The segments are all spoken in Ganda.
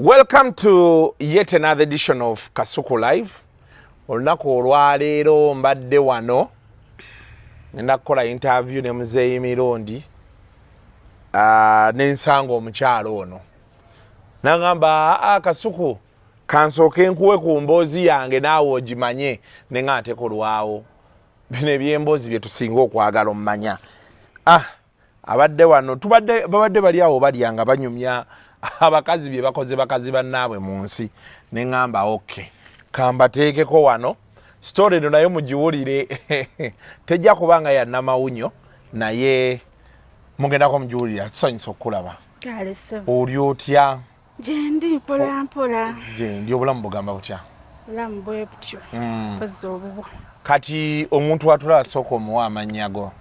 Welcome to yet another edition of Kasuku Live. Olunaku olwaleero mbadde wano ngenda kukola interview ne Muzeeyi Mirundi, nensanga omukyalo ono nagamba, "Kasuku, kansooke nkuwe ku mboozi yange naawe ogimanye." Nenga ntekolwawo bino ebyemboozi bye tusinga okwagala omumanya. Abadde wano, tubadde, babadde bali awo balya nga banyumya abakazi bye bakoze bakazi bannaabwe mu nsi, neŋŋamba, "Okay, kambateekeko wano story eno naye mugiwulire." Tejja kubanga ya namawunyo, naye mugendako mugiwulira. Tusanyusa okukulaba. Kale ssebo. Oli otya? Gyendi, mpola mpola. Gyendi. Obulamu bugamba butya? Obulamu bwe butyo. Mpozzi obubwo. Kati omuntu atulaba, sooka omuwa amannya go.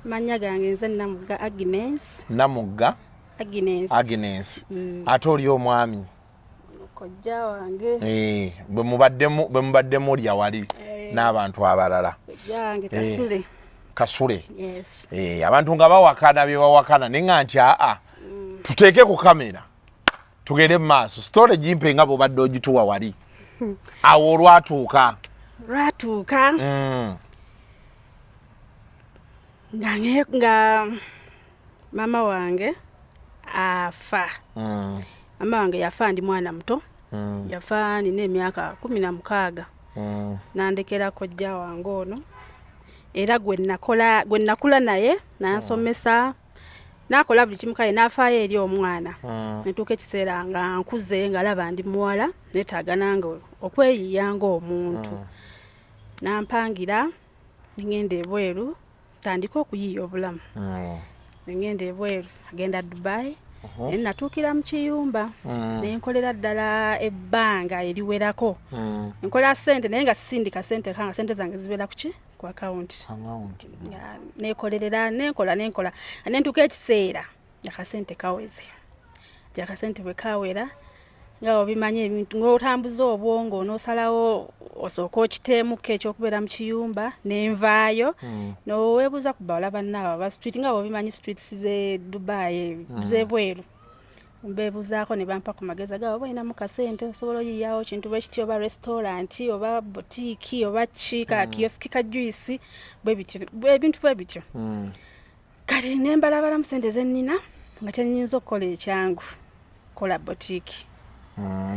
Mannya gange nze Namugga Agnes. Namugga? Agnes. Agnes. Ate oli omwami? Kojja wange. Eh, bwe mubadde mulya wali n'abantu abalala. Kojja wange Kasule. Kasule? Yes. Eh, abantu nga bawakana bye bawakana, naye nti aa, tuteeke ku kamera tugende mu maaso. Story gimpe nga bwobadde ogituwa wali awo olwatuuka. Lwatuuka nga maama wange afa. Maama wange yafa ndi mwana muto. Yafa nina emyaka 16. Nandekera kojja wange ono, era gwe nakola, gwe nakula naye, nansomesa, nakola buli kimu, kale nafaayo eri omwana. Netuuka ekiseera nga nkuze, nga laba ndi muwala, neetaaga nange okweyiiya ng'omuntu. Nampangira nengenda ebweru tandika okuyiiya obulamu. Nengenda ebweru, agenda Dubai, naye natuukira mu kiyumba. Nenkolera ddala ebbanga eriwerako. Nkola sente naye nga sisindika sente kanga, sente zange zibeera kuki? Ku akawunti. Nga nekolerera, nenkola, nenkola, nentuuka ekiseera akasente kaweze. Ti akasente bwe kawera, nga obimanyi ebintu ng'otambuza obwongo, n'osalawo osooka okiteemuko ekyokubeera mu kiyumba. Nenvaayo, noweebuuza ku bawala bannaabo aba street, nga bwebimanyi streets ze Dubai, z'ebweru. Mbeebuuzaako ne bampa ku magezi agaba, oba olinamu kasente osobola oyiyawo kintu bwe kityo, oba restaurant, oba boutique, oba ki, ka kiosk ka juice, bwe bityo, ebintu bwe bityo. Kati ne mbalabalamu sente ze nnina, nga kyenyinza okukola ekyangu, kola boutique.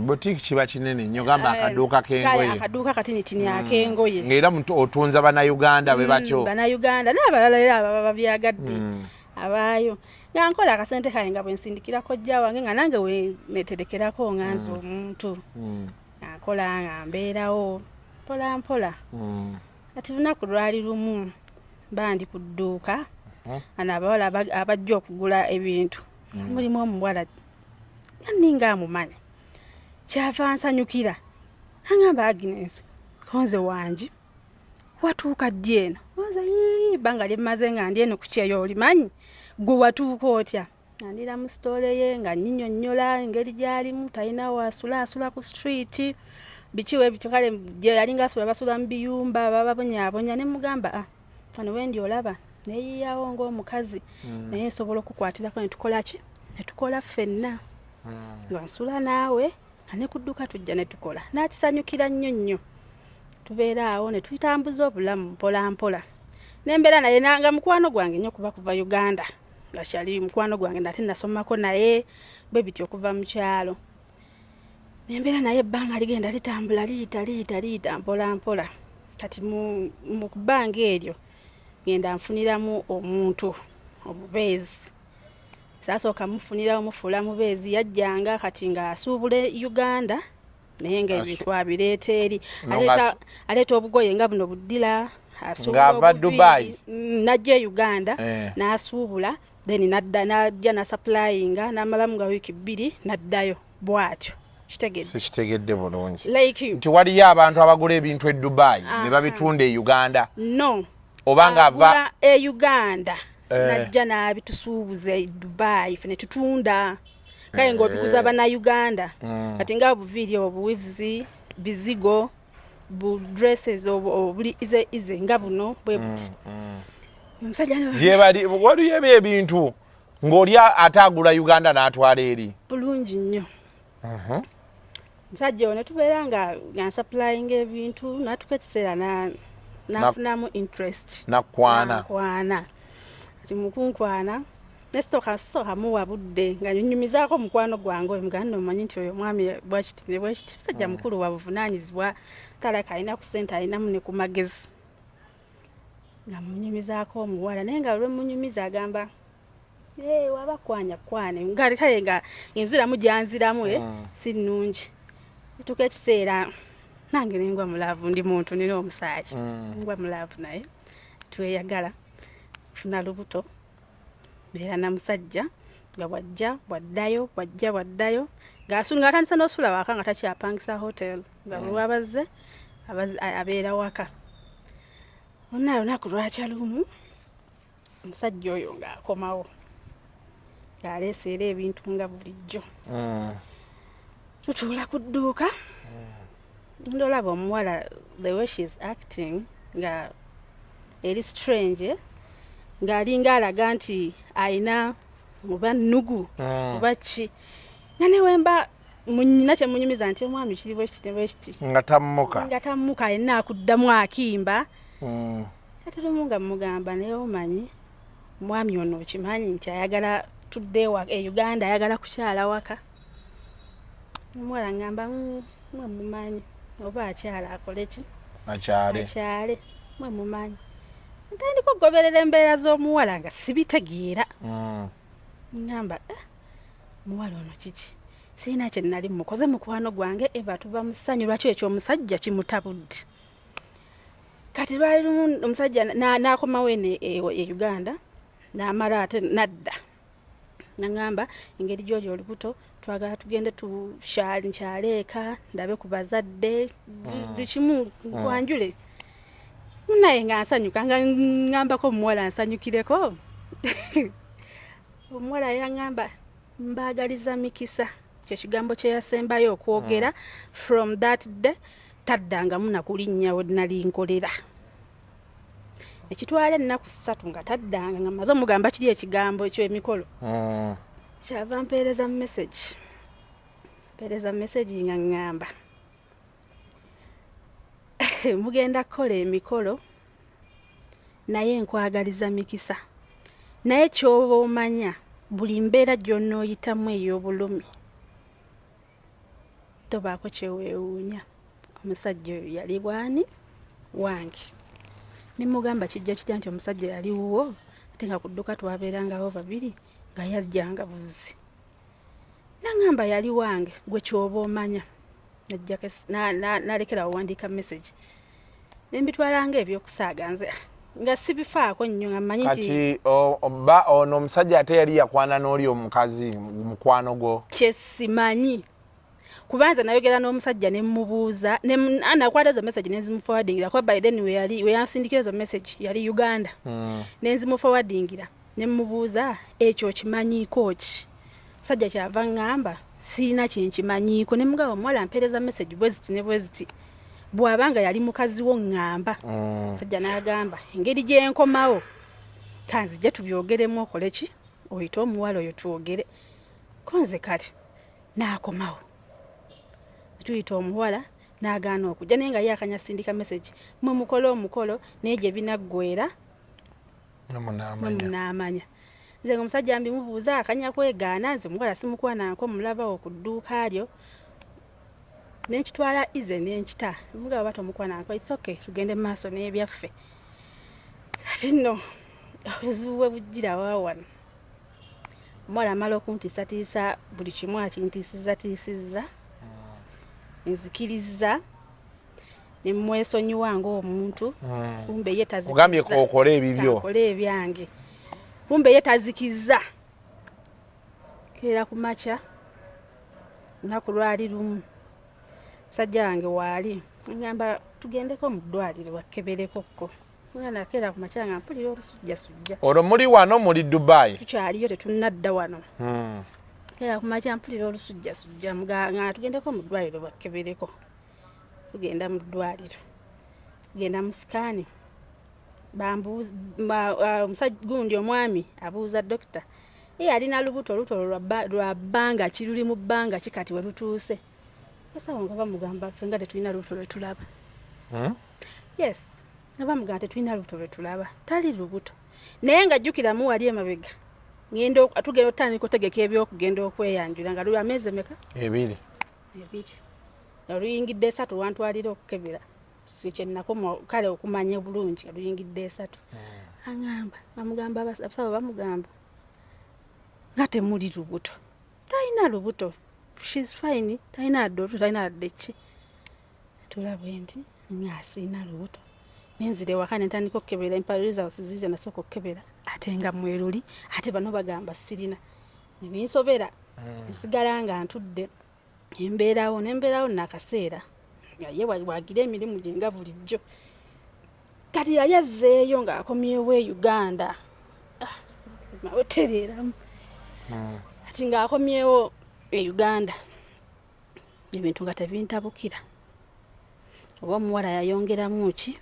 Boutique kiba kinene nnyo, gamba akaduuka kale k'engoye. Akaduuka katinitini ak'engoye. Ng'era otunza Bannayuganda bwe batyo? Bannayuganda n'abalala era ababa babyagadde abaayo. Nga nkola akasente kange, nga bwe nsindikira kojja wange, nga nange we neterekerako nga nze omuntu. Nga nkola, nga mbeerawo mpola mpola. Ati lunaku lwali lumu mba ndi ku dduuka, ano abawala abajja okugula ebintu, mulimu omuwala nga ninga amumanya. Kyava nsanyukira, aŋamba, "Agnes, konze wangi, watuuka ddi eno?" Nze, "Yii, ebbanga lyemmaze nga ndi eno ku kyeyo olimanyi. Gwe watuuka otya?" Nga ndira mu story ye, nga nyinyonnyola engeri gy'alimu, talina waasula, asula ku street, biki we bityo. Kale gye yalinga asula, basula mu biyumba, bababonyaabonya. Ne mugamba, "Ah, wano wendi olaba neeyiyawo ng'omukazi, naye nsobola okukwatirako ne tukola ki, ne tukola ffenna, nga nsula naawe, nga ne ku dduuka tujja ne tukola." N'akisanyukira nnyo nnyo. Tubeera awo ne tutambuza obulamu mpola mpola, nembeera naye nga mukwano gwange nnyo, kuba kuva Uganda nga kyali mukwano gwange, nate nasomako naye bwe bityo okuva mu kyalo. Nembeera naye, ebbanga ligenda litambula, liyita, liyita, liyita mpola mpola. Kati mu bbanga eryo ngenda nfuniramu omuntu omubeezi. Saasooka mufunirawo, mufuula mubeezi. Yajjanga kati ng'asuubula Uganda, naye nga ebintu abireeta eri. No, Aleeta obugoye nga buno buddira, asuubula Ng'ava obuviiri. Dubai? N'ajja e Uganda. N'asuubula, then nadda, n'ajja n'asupplyinga, n'amalamu nga wiiki 2 n'addayo bw'atyo. Kitegedde? Sikitegedde bulungi. Like Nti waliyo abantu abagula ebintu e Dubai ne babitunda e Uganda? No. Oba ng'ava Agula e Uganda, najja n'abitusuubuza e Dubai, ffe ne tutunda. Kale ng'obiguza Bannayuganda. Kati nga obuviiri obwo, buweaves, bizigo, bu dresses obuli ize ize nga buno bwe buti. Omusajja Gyebali waliyo ebyo ebintu ng'oli ate agula Uganda n'atwala eri? Bulungi nnyo. Omusajja ono tubeera nga nsupplyinga ebintu, natuka ekiseera nafunamu interest. Nakwana. Nakwana. Kati mukunkwana nesooka sooka muwa budde nga nyumizaako mukwano gwange oyo, muganda nno omanyi nti oyo omwami bwakiti ne bwekiti, musajja mukulu wa buvunaanyizibwa, talaka alina ku ssente, alinamu ne ku magezi. Nga munyumizaako omuwala, naye nga lwe munyumiza agamba, "Eh, waba kwanya kwane," nga kale nga enziramu gyanziramu si nnungi. Tuuka ekiseera nange nengwa mu love, ndi muntu nina omusaayi. Ngwa mu love naye tweyagala, nfuna lubuto, beera na musajja nga bwajja bwaddayo, bwajja bwaddayo, ng'atandise n'osula waka, nga takyapangisa hotel, nga bwe wabazze abeera waka. Onna lunaku lwakya lumu omusajja oyo ng'akomawo ng'aleese era ebintu nga bulijjo. Tutuula ku dduuka, ndolaba omuwala, the way she is acting nga eri strange, ng'alinga alaga nti ayina oba nnugu oba ki, nga newemba munyina kyemunyumiza nti omwami kiri bwekiti ne bwekiti, nga tammuka. Nga tammuka, alina akuddamu akimba. Kati lumu nga mugamba, naye omanyi omwami ono okimanyi nti ayagala tudde e Uganda, ayagala kukyala waka. Omuwala ngamba, "Mwe mumanyi oba akyala akole ki?" Akyale. Akyale, mwe mumanyi." Ntandika okugoberera embeera z'omuwala nga sibitegeera. Ngamba, "Eh, muwala ono kiki? Sirina kye nali mukoze, mukwano gwange eva tuva mu ssanyu, lwaki ekyo omusajja kimutabudde?" Kati lwali lumu omusajja n'akomawo eno e Uganda, n'amala ate nadda, naŋŋamba, engeri gyoli olubuto twagala tugende nkyale eka ndabe ku bazadde, buli kimu nkwanjule. Naye nga nsanyuka, nga ŋŋambako omuwala nsanyukireko. Omuwala yaŋŋamba, "Mbaagaliza mikisa." Kye kigambo kye yasembayo okwogera. From that day taddangamu nakulinnya we nali nkolera. Ekitwala ennaku 3 nga taddanga, nga maze omugamba kiri ekigambo ekyemikolo. Kyava mpeereza message, mpeereza message nga ŋŋamba, "Mugenda kukola emikolo, naye nkwagaliza mikisa, naye ky'oba omanya buli mbeera gy'onooyitamu ey'obulumi tobaako kyeweewuunya, omusajja oyo yali bwani wange." Ne mugamba, kijja kitya nti omusajja yali wuwo, ate nga ku dduka twabeerangawo babiri, nga yajjanga buzzi? Naŋŋamba, "Yali wange, gwe kyoba omanya." Nalekera owandiika message, nembitwalanga ebyokusaaga, nze nga sibifaako nnyo, nga mmanyi nti Kati ba ono omusajja ate yali yakwana n'oli omukazi mukwano gwo? Kyesimanyi, kubanza nayogera n'omusajja ne mubuuza, nakwata ezo message nenzimuforwardingira, kuba by then weyali weyansindikira ezo message yali Uganda. Nenzimuforwardingira ne mubuuza, ekyo okimanyiiko ki? Musajja kyava ŋŋamba, "Sirina kyenkimanyiiko." Ne mugamba, omuwala mpeereza message bwe ziti ne bwe ziti, bw'abanga yali mukazi wo ŋŋamba. Musajja n'agamba, engeri gyenkomawo kanzijje tubyogeremu, okole ki, oyite omuwala oyo twogere ko. Nze kati n'akomawo, tuyita omuwala, n'agaana okujja, naye nga ye akanya sindika message, mwe mukole omukolo, naye gye binaggwera mwe munaamanya. Munaamanya. Nze nga omusajja mbimubuuza akanya kwegaana, nze omuwala simukwananko, mulabawo ku dduuka lyo, nenkitwala ize nenkita mugaba batomukwananko, it's okay, tugende mu maaso n'ebyaffe. Kati nno obuzibu bwe bujjira wa wano, omuwala amala okuntiisatiisa buli kimu, akintiisizatiisizza, nzikiriza nemwesonyiwa ng'omuntu. Kumbe ye tazikizza. Ogambye kookole ebibyo. Kankole ebyange, kumbe ye tazikizza. Keera ku makya lunaku lwali lumu, musajja wange waali ngamba tugendeko mu ddwaliro bakeberekokko. Nakeera ku makya nga mpulira olusujjasujja. Olwo muli wano muli Dubai? Tukyaliyo, tetunnadda wano. Keera ku makya mpulira olusujjasujja, nga tugendeko mu ddwaliro bakebereko. Tugenda mu ddwaliro, tugenda mu scan, bambuuza omusajja gundi, omwami abuuza dokita, ye alina lubuto, olubuto lwa bbanga ki, luli mu bbanga ki, kati we lutuuse? Basawo nga bamugamba ffe nga tetulina lubuto lwe tulaba. Yes, nga bamugamba tetulina lubuto lwe tulaba, tali lubuto. Naye nga jjukiramu wali emabega ngenda tugenda otandika otegeka ebyokugenda okweyanjula nga luli ameezi emeka? 2. 2. Nga luyingidde 3 wantwalira okukebera. Si kye nakoma kale okumanya bulungi nga luyingidde 3. Aŋŋamba, bamugamba abasawo bamugamba nga temuli lubuto. Talina lubuto. She's fine. Talina adde olubuto, talina adde ki. Tulabwe nti nga sirina lubuto. Nenzira ewaka ne ntandika okukebera empa results zize nasooka okukebera ate nga mweruli ate bano bagamba sirina. Ne binsobera. Nsigala nga ntudde embeerawo nembeerawo nakaseera nga ye wagira emirimu gye nga bulijjo. Kati yali azzeeyo ng'akomyewo e Uganda. Ah, otereeramu. Kati ng'akomyewo e Uganda ebintu nga tebintabukira. Oba omuwala yayongeramu ki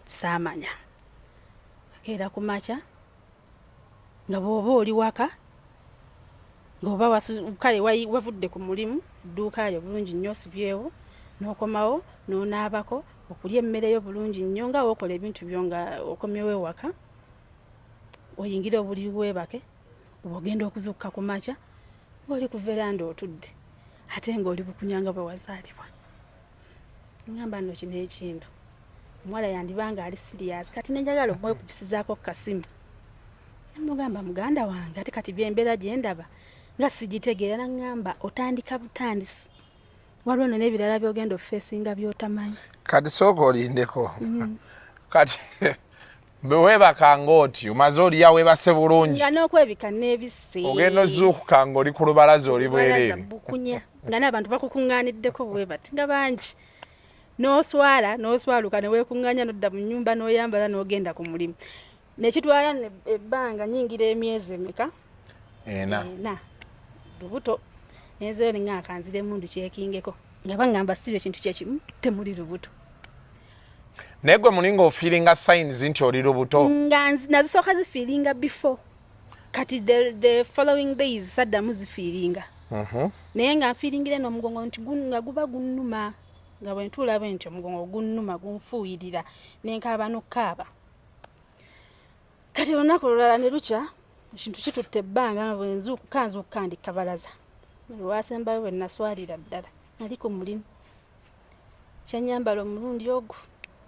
saamanya. Akeera ku makya nga bw'oba oli waka ng'oba kale wavudde ku mulimu dduuka lyo bulungi nnyo osibyewo n'okomawo n'onaabako okulya emmere yo bulungi nnyo nga w'okola ebintu byo nga okomyewo ewaka oyingira obuliri weebake bw'ogenda okuzuukuka ku makya ng'oli ku veranda otudde ate ng'oli bukunya nga bwe wazaalibwa. Ngamba nno kino ekintu omuwala yandiba nga ali serious kati ne njagala okumwekubisizaako ku kasimu. Namugamba muganda wange ate kati byembeera gye ndaba nga sigitegeera n'aŋŋamba otandika butandisi waliwo nno n'ebirala by'ogenda ofeesinga by'otamanyi. Kati sooka olindeko. Kati bwe weebaka ng'oti omaze oliya weebase bulungi. Nga n'okwebika n'ebisse. Ogenda ozuukuka ng'oli ku lubalaza oli bwereere. Bukunya nga n'abantu bakukuŋŋaaniddeko bwe bati nga bangi. N'oswala n'oswaluka ne weekuŋŋaanya n'odda mu nnyumba n'oyambala n'ogenda ku mulimu. Ne kitwala ebbanga nnyingira emyezi emeka? 4. 4. Lubuto. Nenzeeyo ne ŋŋamba kanziremu ndukyekingeko. Nga baŋŋamba si ekintu kye kimu temuli lubuto. Naye gwe mulinga ofiiringa signs nti oli lubuto? Nga nazisooka zifiiringa before. Kati the following days saddamu zifiiringa. Naye nga nfiiringira eno omugongo nti nga guba gunnuma. Nga bwe ntuula bwe nti omugongo gunnuma gunfuuyirira ne nkaaba n'okukaaba. Kati olunaku olulala ne lukya ekintu kitutte ebbanga nga bwe nzuukuka nzuukuka ndi kabalaza. Lwasembayo bwe naswalira ddala nali ku mulimu. Kyannyambala omulundi ogwo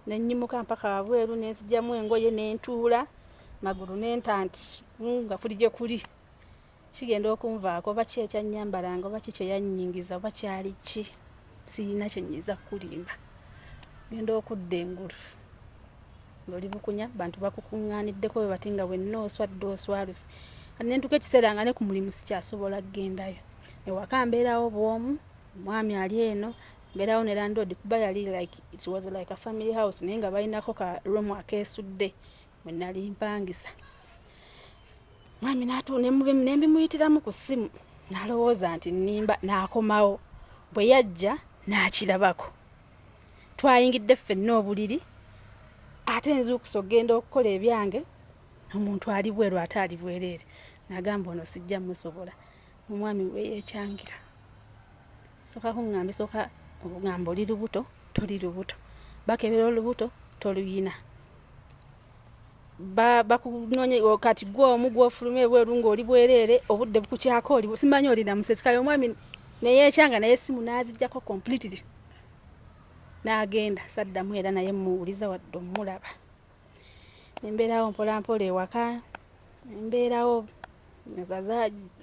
ne nnyimuka mpaka wabweru ne nzigyamu engoye ne ntuula magulu ne nta nti nga kuli gye kuli. Kigenda okunvaako oba ki ekyannyambalanga oba ki kye yannyingiza oba kyali ki sirina kye nnyinza kukulimba. Ngenda okudda engulu ng'oli bukunya bantu bakukuŋŋaaniddeko bwe bati nga wenna oswadde oswaluse. Kati ne ntuuka ekiseera nga ne ku mulimu sikyasobola kugendayo. Ewaka mbeerawo bw'omu, omwami ali eno, mbeerawo ne landlord kuba yali like it was like a family house naye nga balinako ka room akeesudde mwe nali mpangisa. Mwami ne mbimuyitiramu ku ssimu n'alowooza nti nnimba n'akomawo. Bwe yajja n'akirabako. Twayingidde ffenna obuliri ate nzuukuse okugenda okukola ebyange omuntu ali bweru ate ali bwereere. N'agamba ono sijja musobola. Omwami we yeekyangira. Sooka kuŋŋamba sooka ogamba oli lubuto toli lubuto. Bakebera olubuto toluyina. Bakunoonya kati gwe omu gw'ofuluma ebweru ng'oli bwereere obudde bukukyako oli simanyi oli na musezi. Kale omwami ne yeekyanga naye essimu n'aziggyako completely n'agenda saddamu era naye mmuwuliza wadde omulaba. Ne mbeerawo mpola mpola ewaka embeerawo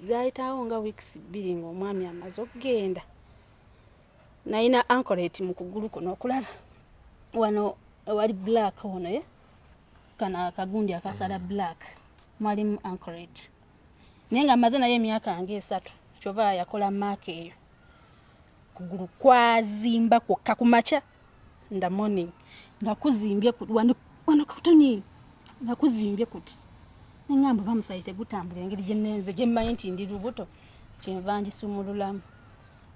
zaayitawo nga weeks 2 ng'omwami amaze okugenda. Nalina anklet mu kugulu kuno okulaba wano ewali black wano ye kano akagundi akasala black mwalimu anklet naye nga mmaze naye emyaka nga 3 kyova yakola maaka eyo kugulu kwazimba kwokka ku makya in the morning nga kuzimbye wano kutuni nga kuzimbye kuti neŋŋamba oba musayi tegutambula engeri gye nenze gye mmanyi nti ndi lubuto kyenva ngisumululamu.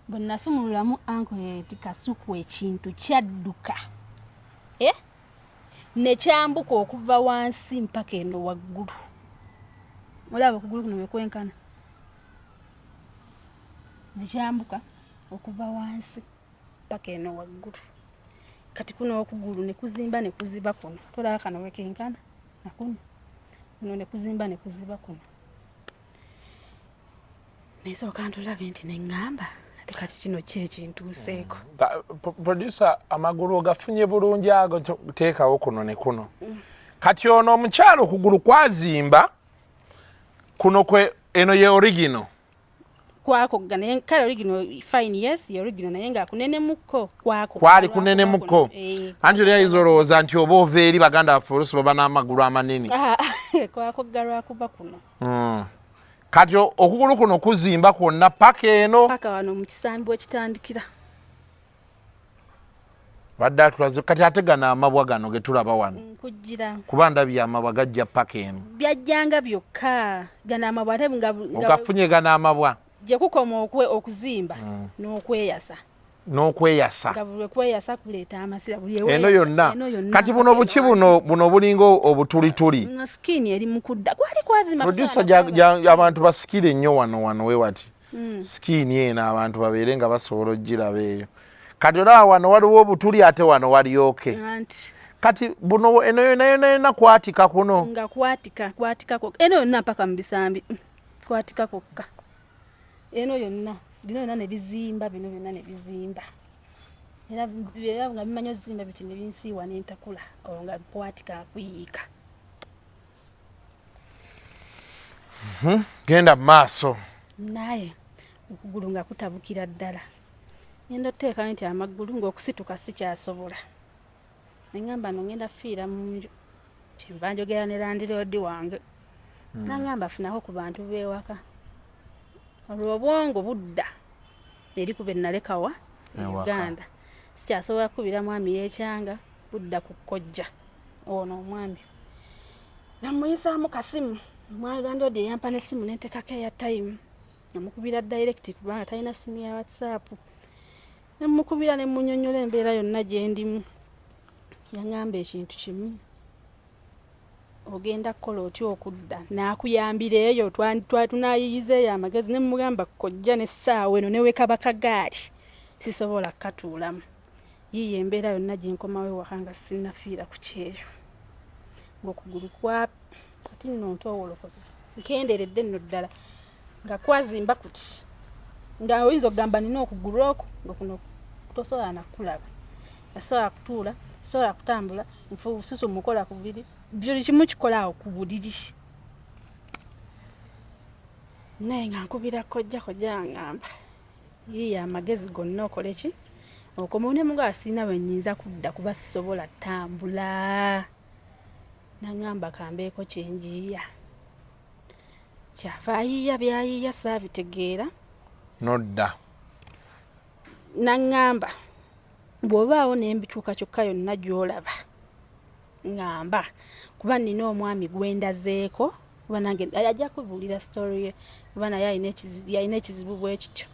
Bwe nasumululamu anklet Kasuku ekintu kyadduka ne kyambuka okuva wansi mpaka eno waggulu. Olaba okugulu kuno bwe kwenkana ne kyambuka okuva wansi. mpaka eno waggulu. Kati kuno okugulu ne kuzimba ne kuziba kuno, tolaba kano wekenkana nakuno, kuno ne kuzimba ne kuziba kuno. Nesooka ntulabe nti neŋŋamba ate kati kino ki ekintuuseeko. Producer, amagulu ogafunye bulungi ago, teekawo kuno ne kuno. Kati ono omukyalo okugulu kwazimba kuno kwe, eno ye original. Kwakogga naye kale original fine, yes, ye original, naye nga kunenemukko kwako. Kwali kunenemukko. Anti oli ayinza olowooza nti oba ova eri baganda baffe oluusi baba n'amagulu amanene. Kwakogga lwakuba kuno. Kati okugulu kuno kuzimba kwonna paka eno. Paka wano mu kisambi wekitandikira. Badde atulaze kati ate gano amabwa gano ge tulaba wano. Nkujjira. Kuba ndabye amabwa gajja paka eno. Byajjanga byokka gano amabwa ate nga ogafunye gano amabwa. Gye kukoma okuzimba n'okweyasa. N'okweyasa. Nga buli kweyasa kuleeta amasira, buli eno yonna. Kati buno buki buno bulinga obutulituli. Na skin eri mu kudda. Kwali kwazimba. Producer, abantu basikire nnyo wano wano we wati. Skin eno abantu babeere nga basobola ogiraba eyo. Kati olaba wano waliwo obutuli ate wano walyoke. Kati buno eno yonna yonna yonna kwatika kuno. Nga kwatika, kwatika kokka. Eno yonna mpaka mu bisambi. Kwatika kokka. Eno yonna, bino byonna ne bizimba, bino byonna ne bizimba. Era nga bimanyi ozimba biti ne binsiiwa n'entakula, olwo nga kwatika kuyiika. Genda mu maaso. Naye okugulu nga kutabukira ddala. Ngenda oteekayo nti amagulu ng'okusituka sikyasobola. Ne ŋŋamba no ngenda fiira mu nju. Kyenva njogera ne landiroodi wange. N'aŋŋamba funako ku bantu b'ewaka. Olwo obwongo budda eri ku be nalekawa e Uganda. Sikyasobola kukubira mwami yeekyanga, budda ku kojja ono omwami. Namuyisaamu kasimu, landiroodi eyampa n'essimu ne nteekako eya time. Namukubira direct kubanga talina ssimu ya WhatsApp. Ne mmukubira ne mmunnyonnyola embeera yonna gye ndimu. Yaŋŋamba ekintu kimu, ogenda kukola otya okudda n'akuyambira eyo tunaayiyiza eyo amagezi. Ne mmugamba kojja n'essaawa eno ne we kaba kagaali sisobola kukatuulamu. Yiiyo embeera yonna gye nkomawo ewaka nga sinnafiira ku kyeyo. Ng'okugulu kwa kati nno ntoowolokosa nkendeeredde nno ddala nga kwazimba kuti, nga oyinza okugamba nina okugulu okwo nga kuno tosobola nakulaba, asobola kutuula, sobola kutambula, nfususu mukola ku buliri, buli kimu kikola awo ku buliri. Naye nga nkubira kojja, kojja ngamba yiiya amagezi gonna okole ki okomawo. Ne mugamba sirina bwe nnyinza kudda kuba sisobola ttambula. Naŋŋamba kambeeko kye njiiya. Kyava ayiiya by'ayiiya saabitegeera. Nodda. Naŋŋamba bw'obaawo n'embikyuka kyokka yonna gy'olaba ŋŋamba, kuba nnina omwami gwe ndazeeko, kuba nange ajja kubuulira story ye, kuba naye yalina ekizibu bwe kityo.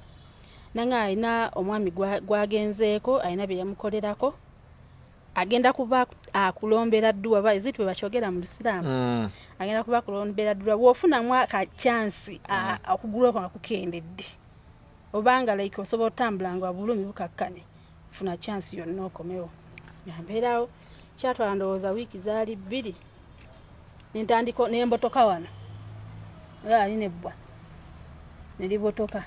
Naŋŋamba alina omwami gw'agenzeeko, alina bye yamukolerako, agenda kuba akulombera dduwa, ba is it bwe bakyogera mu Lusiraamu? Agenda kuba akulombera dduwa bw'ofunamu aka chance okugulu okwo nga kukendedde, obanga like osobola otambula nga bulumi bukakkane, funa chance yonna okomewo. Nga mbeerawo, kyatwala ndowooza wiiki zaali 2, nentandika nembotoka wano era ali nebbwa ne libotoka,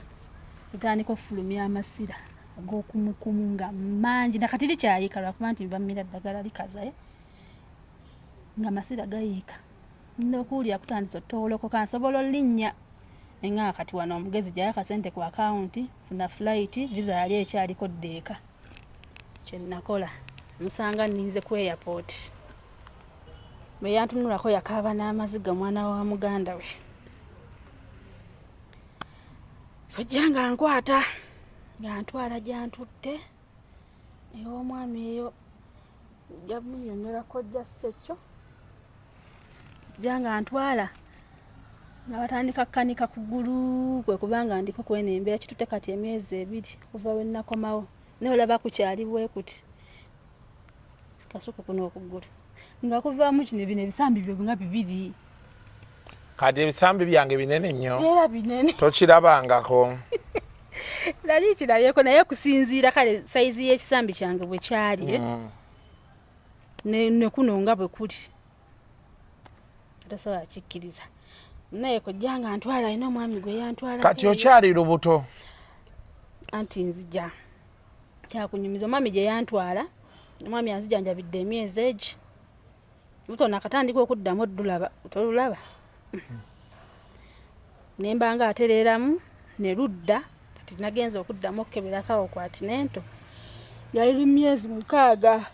ntandika okufulumya amasira ag'okumukumu nga mangi, nakati likyayiika lwakuba nti nva mmira ddagala likazaye, nga amasira gayiika. Nda okuwulira kutandise otoolokoka, nsobola olinnya enga kati wano omugezi gyayo akasente ku akawunti, funa flight, visa yali ekyaliko, ddeeka. Kye nakola, musanga nninze ku airport, bwe yantunulako yakaaba n'amaziga, omwana wa muganda we. Kojja nga nkwata nga ntwala gy'antutte ew'omwami eyo, nja munnyonnyola kojja si kyekyo. Jja nga ntwala nga batandika kukanika kugulu kwe, kubanga ndiko kweno embeera kitutte kati emyezi 2 kuva lwe nakomawo, naye olaba kukyali bwe kuti. Kasuku kuno okugulu nga kuvaamu kino, bino ebisambi byo nga bibiri. Kati ebisambi byange binene nnyo. Era binene. Tokirabangako. Nali kirabyeko, naye kusinziira kale sayizi y'ekisambi kyange bwe kyali, eh? Ne kuno nga bwe kuli, tosobola kikkiriza. Naye kojja nga ntwala, alina omwami gwe yantwala. Kati okyali lubuto? Anti nzija kyakunyumiza omwami gye yantwala. Omwami anzijanjabidde emyezi egi, lubuto nakatandika okuddamu oddulaba, tolulaba, nemba nga atereeramu ne ludda. Kati nagenza okuddamu okukeberako awo kwati nento yali myezi 6.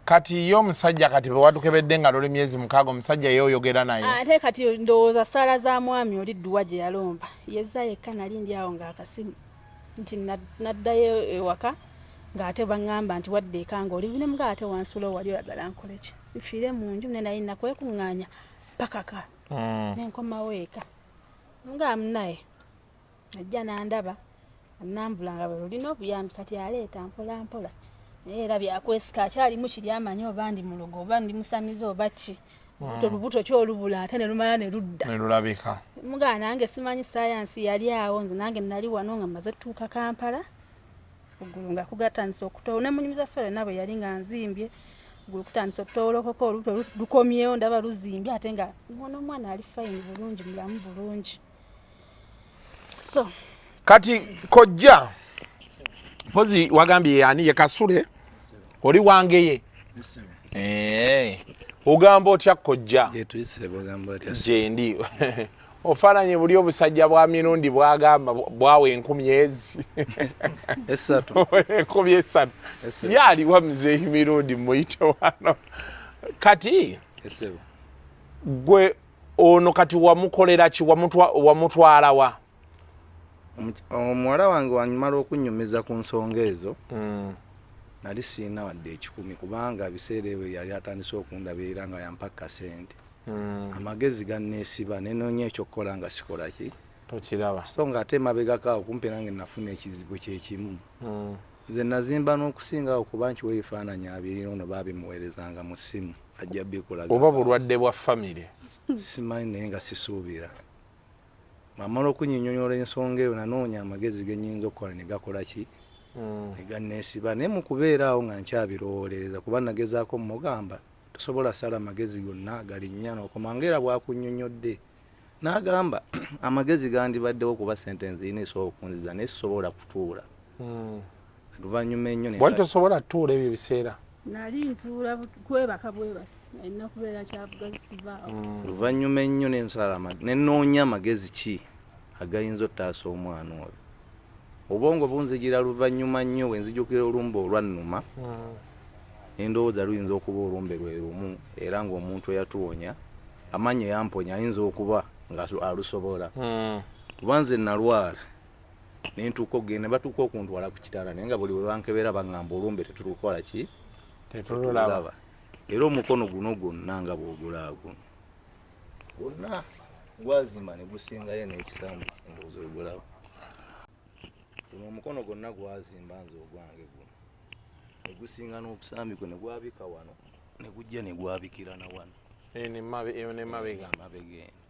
Kati ye omusajja, kati bwe watukebedde nga luli myezi 6, omusajja ye oyogera naye? Ate kati ndowooza saala za mwami oli, dduwa gye yalomba yezza yekka. Nali ndi awo ng'akasimu nti naddayo ewaka, ng'ate baŋŋamba nti wadde eka ng'oli ne mga ate wansulo wali oyagala nkole ki, nfiire mu nju? Ne nali nakwekuŋŋaanya pakaka nenkomawo eka nga munaye ajja nandaba, anambula nga bwe lulina obuyambi. Kati aleeta mpola mpola, naye era byakwesika akyalimu kiri, amanyi oba ndi mulogo oba ndi musamize oba ki. Lubuto kyolubula ate ne lumala ne ludda. Ne lulabika. Mugaa nange simanyi sayansi yali awo. Nze nange nali wano nga maze tuuka Kampala, okugulu nga kugatandisa okutowo, nemunyumiza sole nabwe yali nga nzimbye, okugulu kutandisa okutowolokoko, olubuto lukomyewo, ndaba luzimbye, ate nga ono omwana ali fine bulungi, mulamu bulungi, so Kati kojja mpozi wagambye yani ye Kasule oli wangeye? Eh, ogamba otya kojja? Gyendi. Ofaananye buli obusajja bwa mirundi bwagamba bwawa 1000 ezi 3. 3000. Ye aliwa muzeeyi Mirundi? Muyite wano. Kati gwe ono kati wamukolera ki? Wamutwala wa? Omuwala wange wanyumala okunyumiza ku nsonga ezo, nali siina wadde 100, kubanga biseera ebyo yali atandise okundabirira nga yampa kasente. Amagezi ganneesiba, nenoonya ekyokukola nga sikola ki. Tokiraba. So nga ate emabegako awo kumpi nange nafuna ekizibu kyekimu. Nze nazimba n'okusinga awo, kuba nkiwa ebifaananyi abiri, ono baabimuweerezanga mu ssimu, ajja bikulaga. Oba bulwadde bwa famire? Simanyi, naye nga sisuubira. Bwamala okunyinyonyola ensonga eyo, nanoonya amagezi genyinza okukola ne gakola ki, ne ganneesiba. Naye mu kubeera awo nga nkyabirowoolereza, kuba nagezaako mugamba tosobola sala amagezi gonna galinnya n'okoma, nga era bwakunnyonnyodde n'agamba amagezi gandibaddewo, kuba sente nzirina esobola okunziza, naye sisobola kutuula. Oluvannyuma ennyo Wali tosobola tutuula ebyo ebiseera? Nali ntuula kwebaka bwebasi, alina kubeera kyavuga sivaawo. Oluvannyuma ennyo nensala nenoonya amagezi ki agayinza ottaasa omwana oyo. Obwongo bunzijira luvannyuma nnyo bwe nzijukira olumbe olwannuma, nendowooza luyinza okuba olumbe lwe lumu, era ng'omuntu eyatuwonya amaanyi eyamponya ayinza okuba nga alusobola, kuba nze nalwala nentuuka okugenda, batuuka okuntwala ku kitanda, naye nga buli we bankebera baŋŋamba olumbe tetulukola ki, tetululaba. Era omukono guno gwonna nga bw'ogulaba guno gwonna gwazimba ne gusingayo n'ekisambi kyendowooza ogulaba guno omukono gwonna gwazimba, nze ogwange guno ne gusinga n'obusambi gwe ne gwabika wano, ne gujja ne gwabikira na wano. Eyo nemabega. Mabega eno,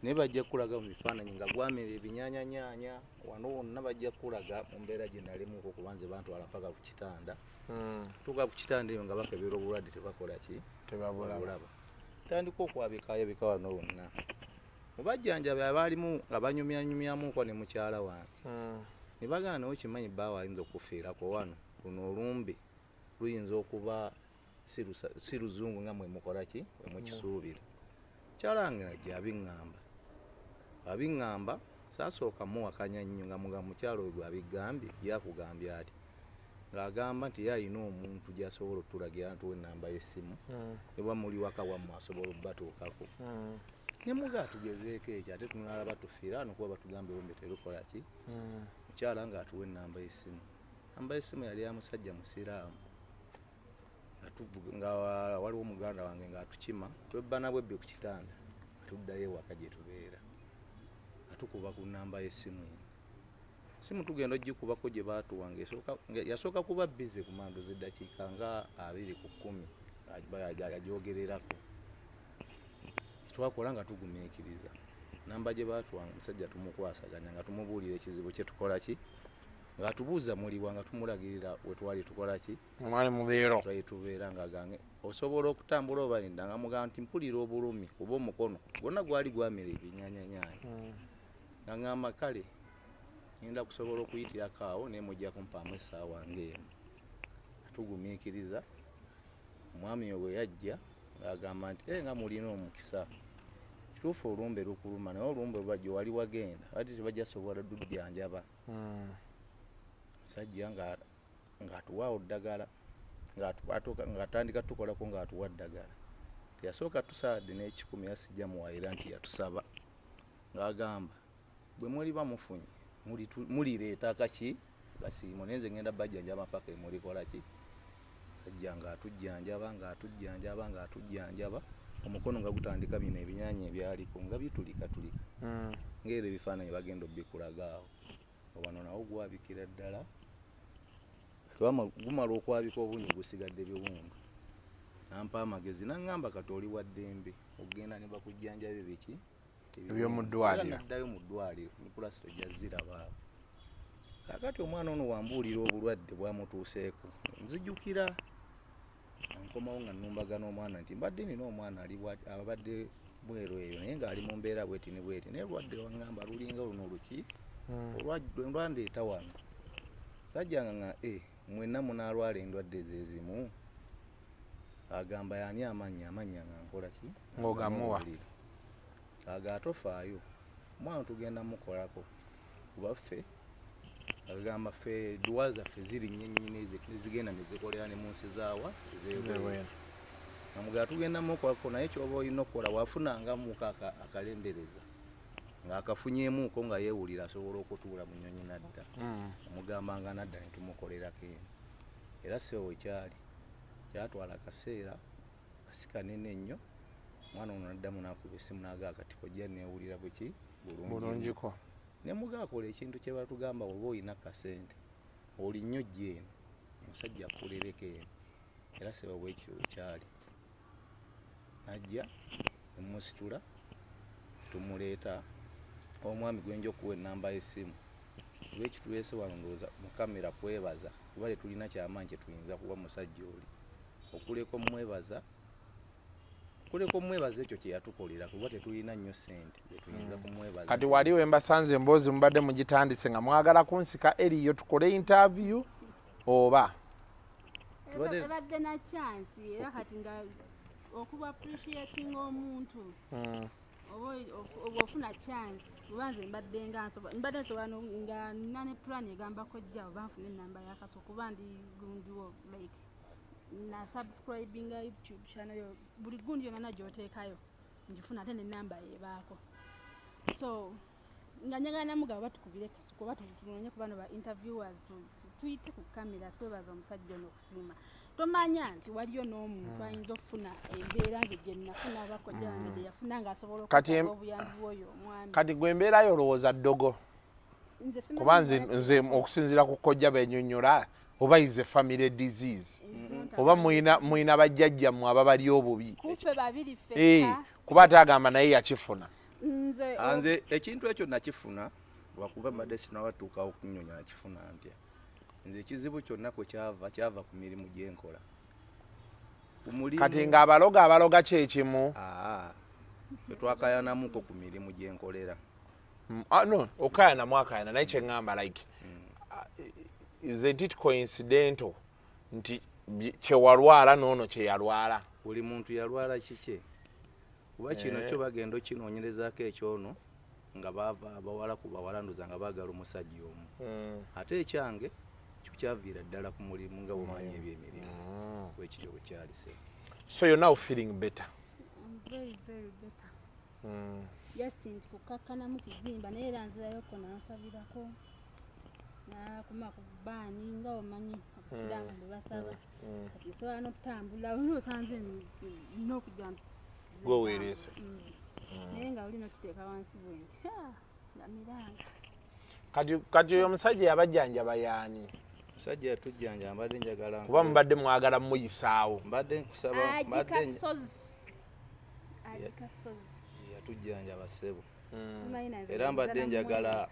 naye bajja kukulaga mu bifaananyi nga gwamera ebinyaanyanyaanya wano wonna, bajja kukulaga mu mbeera gye nalimuko, kuba nze bantwala mpaka ku kitanda. Tuuka ku kitanda eyo nga bakebera obulwadde, tebakola ki, tebabulaba. Tandika okwabikayabika wano wonna. Mu bajjanjabi abaalimu nga banyumyanyumyamuko ne mukyala wange, ne bagamba, naye okimanyi bbaawe ayinza okufiirako wano, luno olumbe luyinza okuba si luzungu nga mwe mukola ki, mwe mukisuubira. Mukyala wange najja abiŋŋamba, abiŋŋamba, saasooka muwakanya nnyo, nga muga mukyala oyo gwe abigambye yakugambye ati, ng'agamba nti ye alina omuntu gy'asobola otulagira, ntuwa ennamba y'essimu, ne bwa muli waka wammwe asobola obbatuukako. Ne muga tugezeeko ekyo, ate tunalaba tufiira wano, kuba batugambye olumbe terukola ki. Mukyala ng'atuwa ennamba y'essimu, namba y'essimu yali ya musajja musiraamu, nga waliwo muganda wange ng'atukima, twebbana bwebbi ku kitanda, tuddayo ewaka gye tubeera, atukuba ku namba y'essimu eno. Simu tugenda ogikubako gye baatuwa, yasooka kuba busy ku manduza eddakiika nga 20 ku 10 agyogererako. Twakola nga tugumiikiriza. Namba gye baatuwanga omusajja tumukwasaganya nga tumubuulira ekizibu kye tukola ki, ng'atubuuza muliwa, nga tumulagirira we twali tukola ki, Mwali mubeero. Twali tubeera, nga gange osobola okutambula oba nedda, nga mugamba nti mpulira obulumi kuba omukono gwonna gwali gwamera ebinyanyanyaanya, nga ŋŋamba kale ngenda kusobola okuyitirako awo, naye mujja kumpaamu essaawa ng'emu. Tugumiikiriza. Omwami oyo bwe yajja ng'agamba nti, "Eh, nga mulina omukisa, kituufu olumbe lukuluma, naye olumbe lwa gye wali wagenda ate tebajja sobola lujjanjaba." Musajja ng'atuwaawo ddagala, ng'atandika tukolako, ng'atuwa ddagala. Teyasooka tusaadde n'ekikumi, era sijja muwayira nti yatusaba, ng'agamba bwe muliba mufunye mulireeta akaki kasiimo, naye nze ngenda bajjanjaba mpaka emulikola ki. Sajja ng'atujjanjaba, ng'atujjanjaba, ng'atujjanjaba, omukono nga gutandika bino ebinyaanya ebyaliko nga bitulikatulika, ng'era ebifaananyi bagenda obikulaga awo, nga wano nawo gwabikira ddala. Gumala okwabika obungi gusigadde biwundu. Nampa amagezi naŋŋamba kati oli wa ddembe okugenda ne bakujjanjabe biki. Eby'omu ddwaliro. Era naddayo mu ddwaliro ne pulasito ojja ziraba awo. Kaakati omwana ono wambuulira obulwadde bwamutuuseeko, nzijukira nkomawo nga nnumbagana omwana nti mbadde nina omwana ali abadde bweru eyo, naye ng'ali mu mbeera bweti ne bweti, naye olwadde waŋŋamba lulinga luno luki lwandeeta wano. Sajja nga nga e mwenna munaalwala endwadde zezimu. Agamba yani amannya amannya nga nkola ki. Ng'ogamuwa. Aga atofaayo, omwana tugenda mukolako kuba ffe, agamba ffe duwa zaffe ziri nnyo nnyini nezigenda nezikolera ne mu nsi zaawa ez'ebweru. Namugamba tugenda mukolako, naye kyoba olina okukola wafunangamuko akalembereza ng'akafunyeemuuko nga yeewulira asobola okutuula mu nnyonyi nadda, omugambanga nadda ne tumukolerako eno. Era sewo kyali kyatwala akaseera kasi kanene nnyo, omwana ono naddamu n'akuba essimu n'agaa kati kojja neewulira bweki bulungi. Bulungiko. Ne mugaakola ekintu kye batugamba, oba olina kasente oli nnyo jja eno omusajja akulereko eno. Era seba bwekityo bwekyali, najja nemusitula tumuleeta omwami gwenja okuwa enamba y'essimu kuba ekituleese wano ndowooza mu kamera kwebaza, kuba tetulina kyamaanyi kyetuyinza kuwa musajja oli okuleka omwebaza, kuleka omwebaza ekyo kyeyatukolera, kuba tetulina nnyo sente zetuyinza kumwebaza. Kati wali we mbasanze emboozi mubadde mugitandise nga mwagala kunsika eriyo tukole interview oba? Ebadde na chance, era kati nga okuba appreciating omuntu oba oba ofuna chance, kuba nze mbadde nga mbadde nsobola nga nina ne plan egamba kojja oba nfune enamba yakaso, kuba ndi gundiwo like na subscribinga YouTube channel yo, buli gundi yonna gy'oteekayo ngifuna, ate nenamba yebaako. So nga njagala namugaba batukubire kaso kuba tunonye ku bano ba interviewers, tuyite ku kamera twebaza omusajja ono okusiima. Tomanya nti waliyo n'omuntu ayinza okufuna embeera nze gye nafuna, abakojja wange gye yafuna, ng'asobola Kati okutaka obuyambi bw'oyo omwami. Kati gwe embeera yo olowooza ddogo? Nze simanyi Kuba nze lwaki. Nze okusinziira ku kojja benyonyola, oba is a family disease It's not a oba muyina bajjajjammwe ababali obubi. Kufe babiri ffekka. Kuba ate agamba naye yakifuna. Nze Ah, nze ekintu ekyo nakifuna lwakuba mbadde sinabatuukawo kunyonya nakifuna ntya. Nze ekizibu kyonna kwe kyava, kyava ku mirimu gyenkola, ku mulimu. Kati ng'abaloga abaloga kyekimu. Aa, ffe twakayanamuko ku mirimu gyenkolera. Ah, no, okayana mwakayana, naye kyeŋŋamba like isn't it coincidental nti kyewalwala noono kyeyalwala? Buli muntu yalwala kikye, kuba kino kyo bagenda okinoonyerezaako ekyono nga bava abawala ku bawala ndoza nga baagala omusajja omu, ate ekyange kyo kyaviira ddala ku mulimu, nga bwomanyi ebyemirimu bwekityo bwe kyalise. So you're now feeling better? I'm very very better. Just nti kukakkanamu kizimba, naye era nzirayoko nansabirako nakuma ku baani, nga omanyi abasiraamu bwe basaba. Kati nsobola n'okutambula, oli osanze nina okujja. Gwe weereese. Naye nga oli nokiteeka wansi bwe nti, "Ah, nga miranga." Kati oyo omusajja yabajjanjaba yaani? Musajja yatujjanja mbadde njagala Kuba mubadde mwagala muyisaawo. Mbadde nkusaba mbadde Agikasozi, agikasozi. Yatujjanjaba ssebo. Simanyi na nze Era mbadde nzala njagala mwebaza.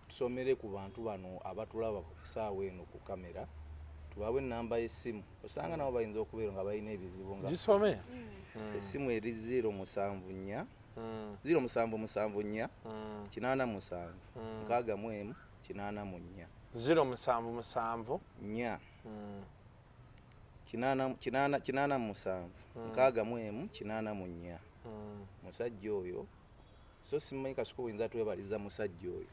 Tusomere ku bantu bano abatulaba ku essaawa eno ku kamera, tubawe enamba y'essimu, osanga nabo bayinza okubeera nga balina ebizibu nga Gisome. Essimu eri 074 0774 87 61 84. 077 4 8 8 87 61 84. Musajja oyo, so simanyi Kasuku buyinza twebaliza musajja oyo,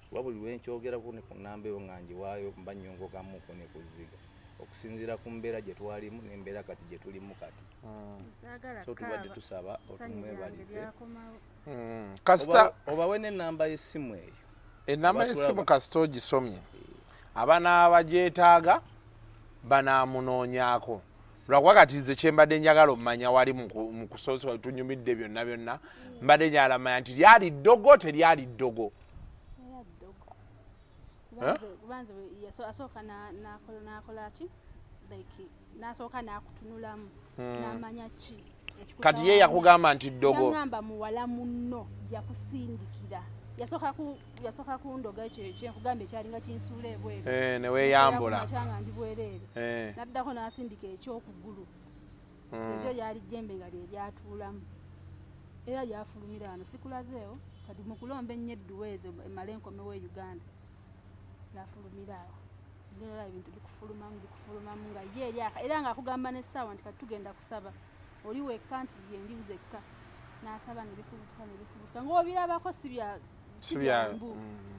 kuba buli lwenkyogerako ne ku namba eyo nga ngiwaayo mba nnyongokamuko ne kuziga okusinziira ku mbeera gye twalimu n'embeera kati gye tulimu kati. Saagala So tubadde kaaba. tusaba Essanyu lyange otumwebalize. lyakomawo. Kasita Obawe n'ennamba y'essimu eyo. Enamba y'essimu. Abatulaba. Kasita ogisomye, abanaaba bagyetaaga banaamunoonyaako, lwakuba kati nze kyembadde njagala omumanya wali mu kusoosa tunyumidde byonna byonna, mbadde njagala manya nti lyali ddogo, teryali ddogo. Era ddogo. Kubanze asooka n'akola ki, like n'asooka n'akutunulamu n'amanya ki. Kati ye yakugamba nti ddogo? Yangamba muwala munno yakusindikira. Yasooka kundoga ekyo kyenkugamba ekyalinga kinsuula ebweru. Eh, ne weeyambula. Kumakya nga ndi bwereere. Naddako n'asindika ekyokugulu. Eryo lyali jjembe nga lye lyatuulamu era lyafulumira wano, sikulazeewo. Kati mu kulomba ennyo edduwa ezo emale enkomewo e Uganda, lyafulumira awo. Ngera ebintu bikufulumamu bikufulumamu nga ye eri era ng'akugamba n'essaawa nti kati tugenda kusaba, oli wekka? Nti ye ndi nzekka. N'asaba ne bifubutuka ne bifubutuka ng'obirabako si bya si Si bya- byambu,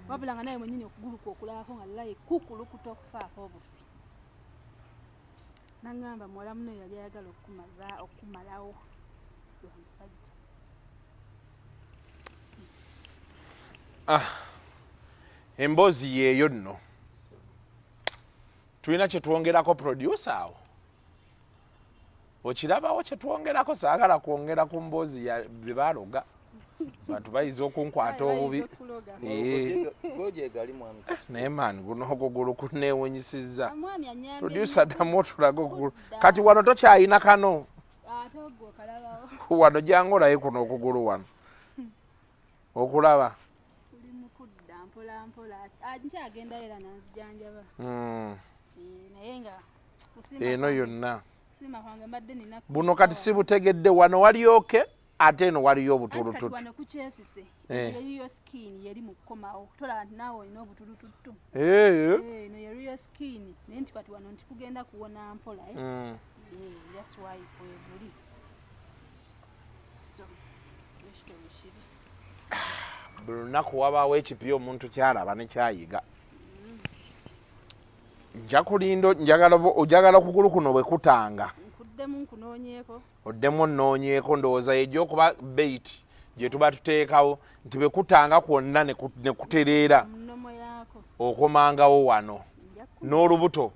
wabula nga naye mwennyini okugulu kwe okulabako nga layi kukulukuta okufaako obufi. Naŋŋamba muwala muno yali ayagala okukumaza okukumalawo lwa musajja. Ah, emboozi yeeyo nno. Tulina kyetwongerako, producer? Awo okirabawo kyetwongerako? Saagala kwongera ku mboozi ya bye baloga, bantu bayinza okunkwata obubi. Bayinza okuloga. Eh. Gojegali mwami Kasuku. Naye maani, guno okugulu kuneewunyisizza. Omwami anyambye. Producer, ddamu otulage okugulu. Kudda. Kati wano tokyayina kano? Ate ogwo okalabawo. Wano jangu olaye kuno okugulu wano okulaba. Tuli mu kudda mpola mpola. Ah, nkyagendayo era nanzijanjaba. Eh, naye nga kusiima Eno yonna kusiima kwange mbadde nina buno kati sibutegedde. Wano walyoke, ate eno waliyo Anti kati obutulututtu. Wano kukyesise. Eh. Yeriyo skin yeri mu kukomawo, tolaba nti naawe olina obutulututtu? Eh. Eh, eno yeriyo skin, naye nti kati wano nti kugenda kuwona mpola, eh. Eh, that's why kweguli, so ekito bwekiri. Buli lunaku wabaawo ekipya omuntu kyalaba ne kyayiga. Nja kulinda, njagala ojagala okugulu kuno bwe kutanga. Nkuddemu nkunoonyeeko. Oddemu onnoonyeeko. Ndowooza yejja okuba bait gye tuba tuteekawo nti bwe kutanga kwonna ne kutereera, mu nnomo yaako, okomangawo wano nja ku n'olubuto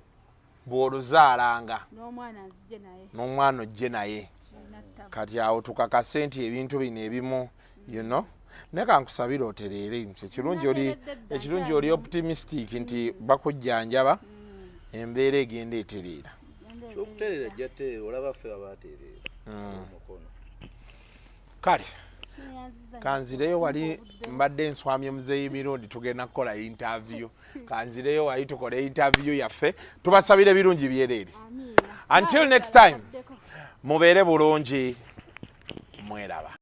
bw'oluzaalanga. N'omwana nzije naye. N'omwana ojje naye. Kirina ttabu. Kati awo tukakase nti ebintu bino ebimu, naye kankusabire otereere. Ekirungi oli Nateredde dda, ekirungi oli nkyalimu. optimistic nti bakujjanjaba, embeera egenda etereera. Genda. Kyokutereera ajja tereera, olaba ffe abatereera omukono. Kale. Sineyanziza. Kanzireyo wali. Obudde. Mbadde nswamye muzeeyi mirundi, tugenda kukola interview. Kanzireyo wali tukole interview yaffe. Tubasabire ebirungi byereere. Amiina. Until next time. Addeko. Mubeere bulungi, mweraba.